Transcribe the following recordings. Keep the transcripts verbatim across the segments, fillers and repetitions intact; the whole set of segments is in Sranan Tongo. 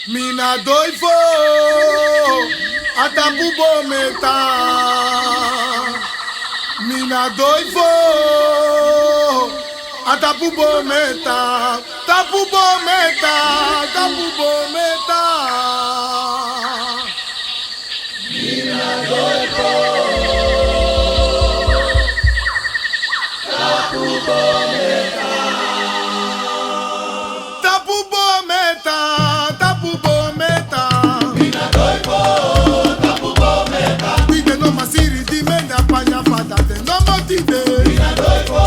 Mi na doi fo, a tapu boometa. Mi na doi fo, a tapu boometa. Tapu boometa, tapu boometa. Mi na doi fo, tapu boometa. Tapu boometa, tapu boometa. Mi na doi fo, tapu boometa. Tide no masiri di menya panya fada de no mo tide. Mi na doi fo,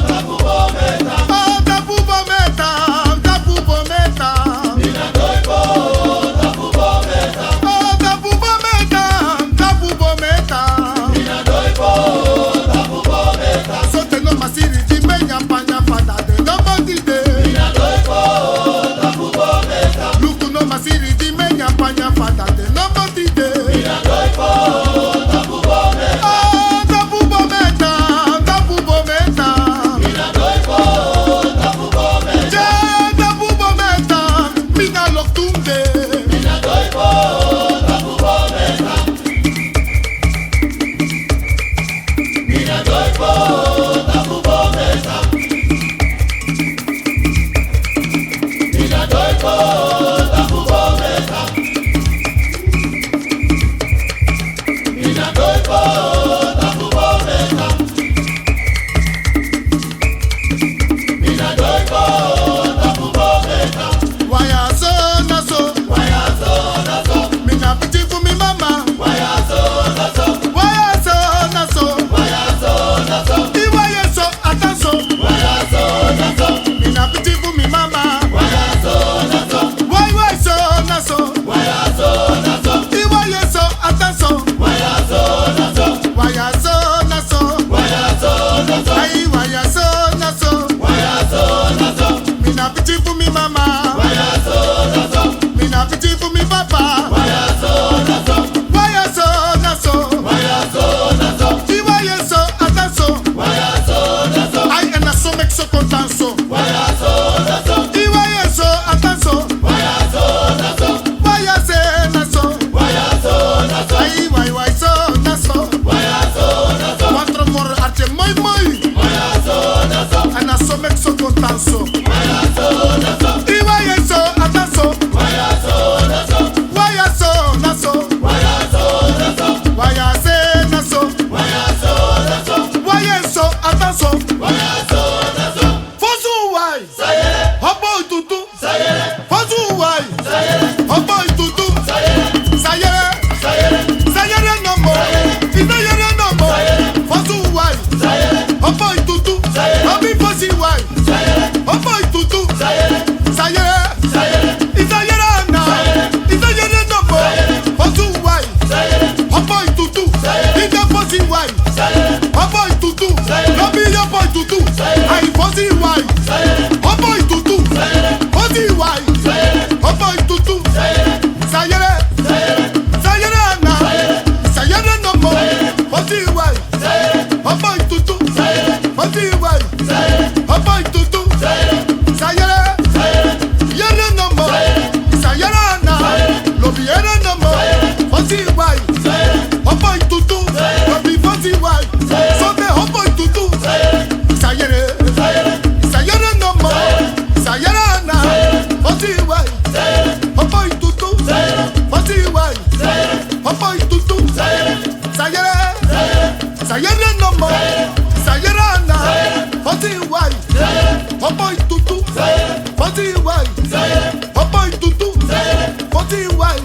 tapu boometa. Ah, tapu boometa, tapu boometa. Mi na doi fo, tapu boometa. Ah, tapu boometa, tapu boometa. Mi na doi fo, tapu boometa. Sote no masiri di menya panya fada de no mo tide. Mi na doi fo, tapu boometa. Luku no masiri di menya panya fada de no mo tide. Mi na doi fo, tapu boometa. Ah, tapu boometa, tapu boometa. Mi na doi fo, tapu boometa. Ja, tapu boometa. Mi na loktu de. Mi na doi fo, tapu boometa. Mi na doi fo, tapu boometa. Mi na doi fo, tapu boometa. Mi na doi fo, tapu boometa. Mi na doi fo, tapu boometa. Waya so na so. Waya so na so. Mi na pikin fu mi mama. Waya so na so. Waya so na so. Waya so na so. I waya so a tan so. Waya so na so. Mi na pikin fu mi mama. Waya so na so. Wai wai so na so. Waya so na so. I waya so a tan so. Waya so na so. Waya so na so. Waya so na so. Ai waya so na so. Waya so na so. Mi na pikin fu mi mama. Waya so na so. Mi na pikin fu mi papa. Waya so na so. Waya so na so. Waya so na so. I waya so a tan so. Waya so na so. Ai, en na so meki so kon tan so. Waya so na so. I waya so a tan so. Waya so na so. Waya se na so. Waya so na so. Ai, wai wai so na so. Waya so na so. Watro moro arte moi moi. Waya so na so. En na so meki so kon tan so. Waya so na so. I waya so a tan so. Waya so na so. Waya so na so. Waya so na so. Waya se na so. Waya so na so. Waya so a tan so. Waya so na so. Fosi un wai. Sayere. Hopo i tutu. Sayere. Fosi un wai. Sayere. Hopo i tutu. Sayere. Sayere. Sayere. Sayere nomo. Sayere. I sayere nomo. Sayere. Fosi un wai. Sayere. Hopo i tutu. Sayere. Abi fosi wai. Sayere. Hopo i tutu. Sayere. Sayere. Sayere. I sayere na. Sayere. I sayere nomo. Sayere. Fosi un wai. Sayere. Hopo i tutu. Sayere. I de fosi wai. Sayere. Hopo i tutu. Sayere. Lobi hopo i tutu. Sayere. Ai fosi wai. Sayere. Hopo i tutu. Sayere. Fosi wai. Sayere. Hopo i tutu. Sayere. Sayere. Sayere. Sayere na. Sayere. Sayere nomo. Sayere. Fosi wai. Sayere. Hopo i tutu. Sayere. Fosi wai. Sayere. Hopo i tutu. Sayere. Sayere. Sayere. Yere nomo. Sayere. Sayere na. Sayere. Lobi yere nomo. Sayere. Fosi wai. Sayere. Hopo i tutu. Sayere. Lobi fosi wai. Sayere. Sote hopo i tutu. Sayere. Sayere. Sayere. Sayere nomo. Sayere. Sayere na. Sayere. Fosi wai. Sayere. Hopo i tutu. Sayere. Fosi wai. Sayere. Hopo i tutu. Sayere. Sayere. Sayere. Sayere nomo. Sayere na. Fosi wai. Hopo i tutu. Fosi wai. Hopo i tutu. Fosi wai.